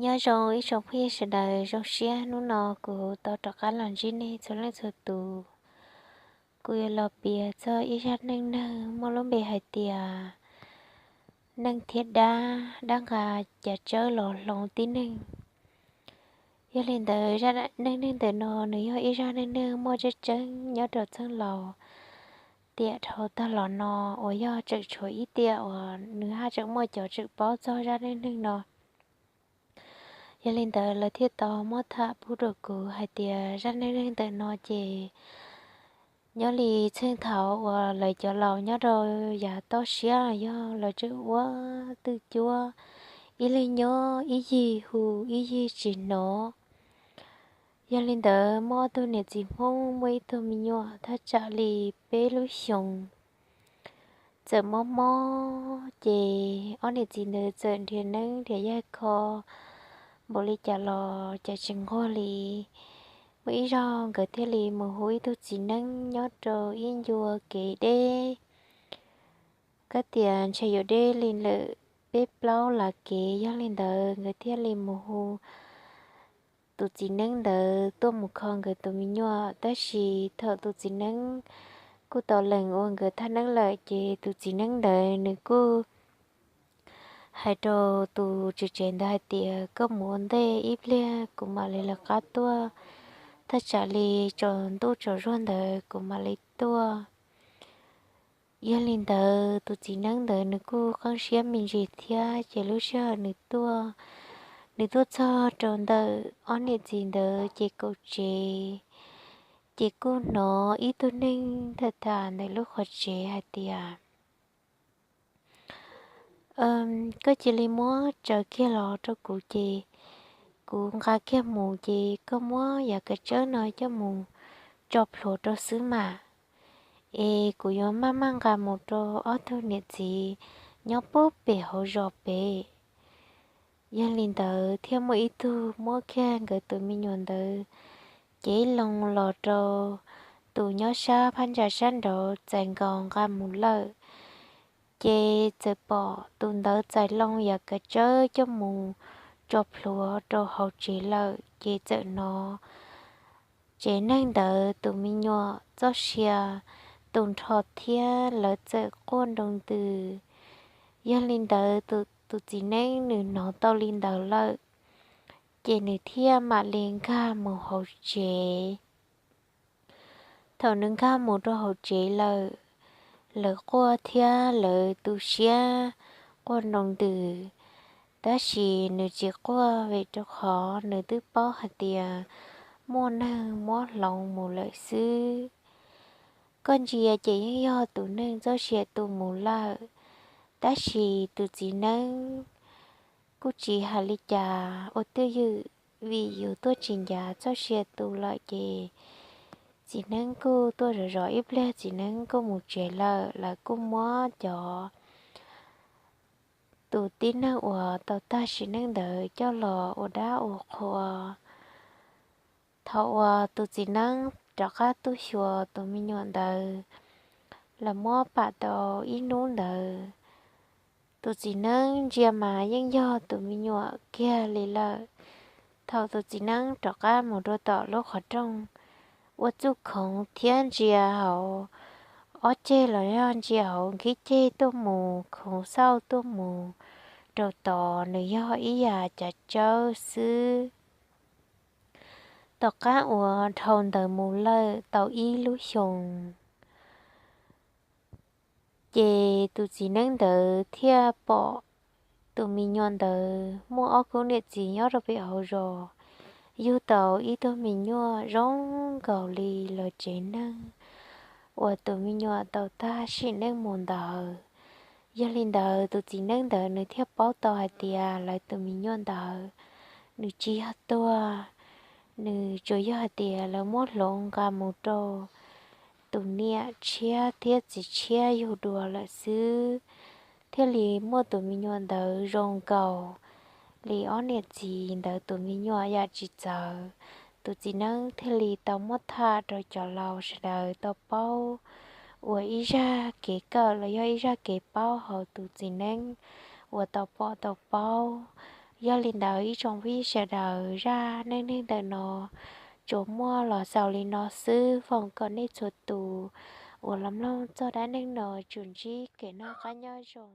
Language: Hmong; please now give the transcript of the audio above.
Nyob zoo ib tsoom phooj ywg sawv daws, zoo siab hnub no kuv tau rov qab los ntsib nej txhua leej txhua tus. Kuv yuav los piav txog ib zaj neej neeg muaj lub npe hais tias neeg thiab dab, dab nqa cav tsawb los hloov tib neeg. Yog li ntawd, zaj neej neeg ntawm no nws yog ib zaj neej neeg muaj tseeb tseeb nyob rau txheej laus tiam dhau tag los no, uas yog tseem tshuav ib tiam uas nws haj tseem muaj cov tseem paub txog zaj neej neeg no. Yog li ntawd, lawv thiaj tau muab tham pub rau kuv hais tias zaj neej neeg ntawm no ces nyob li txheej thaum uas lawv cov laus nyob rau yav toj siab los yog lawv tseem ua twj cuab, ib leeg nyob ib yig hu ib yig tsis hnov. Yog li ntawd, muaj ob tug niam txiv Hmoob muaj ib tug me nyuam thaj tsam li peb lub xyoos. Txawm mob mob ces ob niam txiv ntawd txawm nrhiav neeb nrhiav yaig kho npaum li cas los cas tsis nquag li. Muaj ib zaug nkawd thiaj li mus hu ib tug txiv neeb nyob rau ib ncua kev deb, kab tias ntshe yuav deb li lawm peb plaub las kev. Yog li ntawd, nkawd thiaj li mus hu tus txiv neeb ntawd tuaj mus kho nkawd tus me nyuam. Tab sis thaum tus txiv neeb kuj tau lees ua nkawd thaj neeb lawm ces tus txiv neeb ntawd nws kuj hais rau tus tswv tsev ntawd hais tias, koj mus ua ntej ib pliag kuv mam li lawv qab tuaj, thaj tsam li tsaus ntuj tsaus zuag ntawd kuv mam li tuaj. Yog li ntawd, tus txiv neeb ntawd nws kuj qeeb siab me ntsis thiab ces lub sij hawm nws tuaj, nws tuaj txog rau ntawm ob niam txiv ntawd ces kaum tsev, ces kuj hnov ib tug neeg tham tham ntawm lub qhov tsev hais tias, koj cia li muab tsaws kiag los rau kuv ces kuv nqa kiag mus ces koj muab yav kav tsawb no coj mus tso plhuav rau xwb mas, es kuv yuav maj maj nqa mus rau ob tug niam txiv nyob pub pem hauv zos pem. Yog li ntawd, thiaj muaj ib tug muab kiag nkawd tus me nyuam ntawd cev loo los rau tus nyob sab phab ntsa sab nraud txais nkaus nqa mus lawm. Ces txawm pom tus ntawd txais loo yav kav tsawb coj mus tso plhuav rau hauv tsev lawm ces txawm hnov tsev neeg ntawd tus me nyuam txoj sia tu nrho thiab lawv txawm quaj nroo ntws. Yog li ntawd, tus txiv neeb nws hnov tau li ntawd lawm, ces nws thiaj mam li nkag mus hauv tsev. Thaum nws nkag mus rau hauv tsev lawm, lawv quaj thiab lawv tu siab quaj nroo ntws, tab sis nws tsis quaj vim rau qhov nws twb paub hais tias muaj neeg muab hloov mus lawm xwb. Koj ntsia ces yeej yog tus neeg txoj sia tu mus lawm, tab sis tus txiv neeb kuj tsis hais li cas ua twj ywm, vim yus tuaj tsis ncav txoj sia tu lawm ces txiv neeb kuj tuaj zov zov ib pliag txiv neeb kuj mus tsev lawm. Lawv kuj muab cov tus tib neeg uas tau tag sim neej ntawd coj los ua dab ua qhua. Thaum uas tus txiv neeb rov qab tuaj xyuas tus me nyuam ntawd, lawv muab pam tau ib hnub ntawd, tus txiv neeb ntsia mas yeej yog tus me nyuam kiag li lawm. Thaum tus txiv neeb rov qab mus rau tom lub qhov rooj, ua txuj khoov thiab ntsia hauv ob ceg los yog ntsia hauv nkhib ceg tuaj mus, khoov xauj tuaj mus rau tod, nws yog ib yam cav tsawb xwb. Tom qab uas dhau ntawd mus lawm tau ib lub xyoos, ces tus txiv neeb ntawd thiaj pom tus me nyuam ntawd muaj ob khub niam txiv nyob rau pem hauv zos yug tau ib tug me nyuam zoo nkaus li lawv tsev neeg uas tus me nyuam tau tag sim neej mus ntawd. Yog li ntawd, tus txiv neeb ntawd nws thiaj paub tau hais tias lawv tus me nyuam ntawd nws tsis yog tuag, nws tsuas yog hais tias lawv muab hloov nqa mus rau tus niam tshiab thiab txiv tshiab yug dua lawm xwb. Thiaj li muaj tus me nyuam ntawd zoo nkaus li ob niam txiv ntawd tus me nyuam yam tsis txawv. Tus txiv neeb thiaj li tau muab tham rau cov laus sawv daws tau paub ua ib zaj kev kawm los yog ib zaj kev paub hauv tus txiv neeb uas tau pom tau paub. Yog li ntawd ib tsoom phooj ywg sawv daws, zaj neej neeg ntawm no tsuas muaj los xaus li no xwb. Foom kom nej txhua tus uas los mloog txog dab neeg no tsuas ntsib kev noj qab nyob zoo.